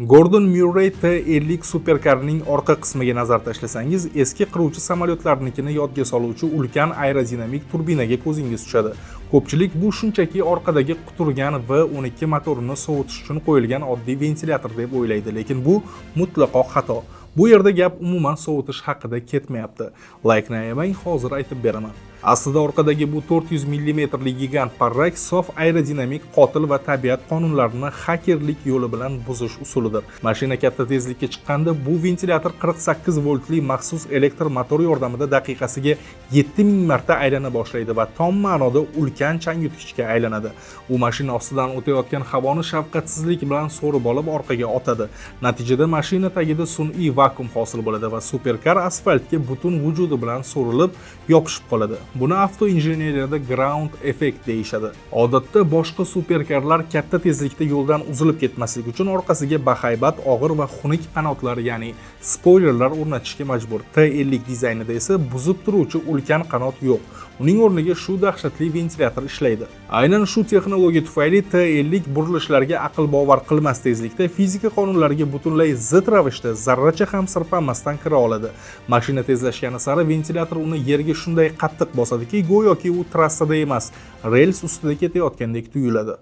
Gordon Murray T50 superkarining orqa qismiga nazar tashlasangiz, eski qiruvchi samolyotlarnikini yodga soluvchi ulkan aerodinamik turbinaga ko'zingiz tushadi. Ko'pchilik bu shunchaki orqadagi quturgan V12 motorini sovutish uchun qo'yilgan oddiy ventilyator deb o'ylaydi, lekin bu mutlaqo xato. Bu yerda gap umuman sovutish haqida ketmayapti. Laykni ayamang, hozir aytib beraman. Aslida orqadagi bu 400 mm gigant parrak sof aerodinamik qotil va tabiat qonunlarini xakerlik yo'li bilan buzish usulidir. Mashina katta tezlikka chiqqanda bu ventilyator 48 voltli maxsus elektr motor yordamida daqiqasiga 7000 marta aylana boshlaydi va tom ma'noda ulkan changyutgichga aylanadi. U mashina ostidan o'tayotgan havoni shafqatsizlik bilan so'rib olib, orqaga otadi. Natijada mashina tagida sun'iy vakuum hosil bo'ladi va superkar asfaltga butun vujudi bilan so'rilib, yopishib qoladi. Buni avtoinjeneriyada ground effect deyishadi. Odatda boshqa superkarlar katta tezlikda yo'ldan uzilib ketmaslik uchun orqasiga bahaybat, og'ir va xunuk qanotlar, ya'ni spoilerlar o'rnatishga majbur. T50 dizaynida esa buzib turuvchi ulkan qanot yo'q. Uning o'rniga shu dahshatli ventilyator ishlaydi. Aynan shu texnologiya tufayli T50 burilishlarga aql bovar qilmas tezlikda, fizika qonunlariga butunlay zid ravishda, zarracha ham sirpanmasdan kira oladi. Mashina tezlashgani sari ventilyator uni yerga shunday qattiq bosadiki, go'yoki u trassada emas, rels ustida ketayotgandek tuyuladi.